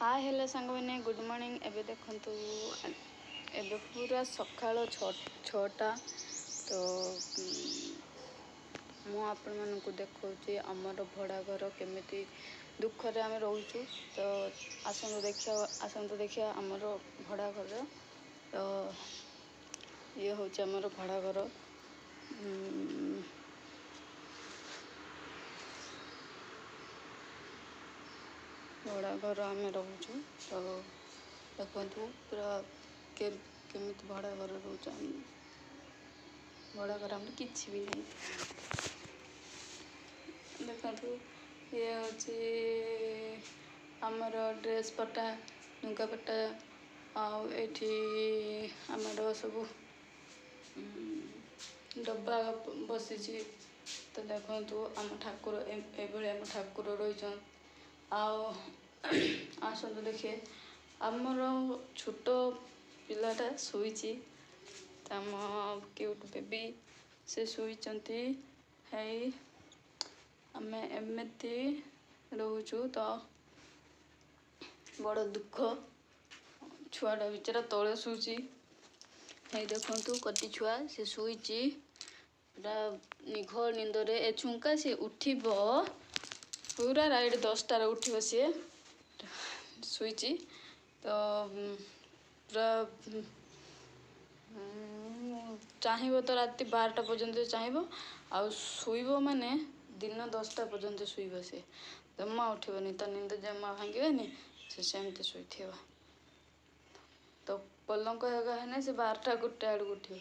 ହାଏ hello ସାଙ୍ଗମାନେ, good morning. ଏବେ ଦେଖନ୍ତୁ, ଏବେ ପୁରା ସକାଳ 6ଟା। ତ ମୁଁ ଆପଣମାନଙ୍କୁ ଦେଖାଉଛି ଆମର ଭଡ଼ା ଘର କେମିତି ଦୁଃଖରେ ଆମେ ରହୁଛୁ। ତ ଆସନ୍ତୁ ଦେଖିବା, ଆସନ୍ତୁ ଦେଖିବା ଆମର ଭଡ଼ା ଘର। ତ ଇଏ ହେଉଛି ଆମର ଭଡ଼ା ଘର। ଭଡ଼ା ଘର ଆମେ ରହୁଛୁ। ତ ଦେଖନ୍ତୁ ପୁରା କେମିତି ଭଡ଼ା ଘର ରହୁଛୁ ଆମେ। ଭଡ଼ା ଘର ଆମର କିଛି ବି ନାହିଁ। ଦେଖନ୍ତୁ, ଇଏ ହେଉଛି ଆମର ଡ୍ରେସ୍ ପଟା, ଲୁଗାପଟା, ଆଉ ଏଇଠି ଆମର ସବୁ ଡବା ବସିଛି। ତ ଦେଖନ୍ତୁ, ଆମ ଠାକୁର ଏଭଳି ଆମ ଠାକୁର ରହିଛନ୍। ଆଉ ଆସନ୍ତୁ ଦେଖିବେ, ଆମର ଛୋଟ ପିଲାଟା ଶୋଇଛି। ତ ଆମ କ୍ୟୁଟ୍ ବେବି ସେ ଶୋଇଛନ୍ତି। ହେଇ ଆମେ ଏମିତି ରହୁଛୁ, ତ ବଡ଼ ଦୁଃଖ। ଛୁଆଟା ବିଚରା ତଳେ ଶୋଉଛି। ହେଇ ଦେଖନ୍ତୁ, କତି ଛୁଆ ସେ ଶୋଇଛି ପୁରା ନିଘ ନିନ୍ଦରେ। ଏ ଛୁଙ୍କା ସିଏ ଉଠିବ ପୁରା ରାଇଟ୍ 10ଟାରେ ଉଠିବ। ସିଏ ଶୋଇଛି ତ ପୁରା ଚାହିଁବ ତ ରାତି 12ଟା ପର୍ଯ୍ୟନ୍ତ ଚାହିଁବ, ଆଉ ଶୋଇବ ମାନେ ଦିନ 10ଟା ପର୍ଯ୍ୟନ୍ତ ଶୋଇବ। ସେ ଜମା ଉଠିବନି, ତା ନିଦ ଜମା ଭାଙ୍ଗିବନି, ସେ ସେମିତି ଶୋଇଥିବ। ତ ପଲଙ୍କ ହେକା ହେଲେ ସେ 12ଟା 1 ଆଡ଼କୁ ଉଠିବ।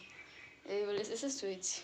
ଏଇଭଳି ସେ ଶୋଇଛି।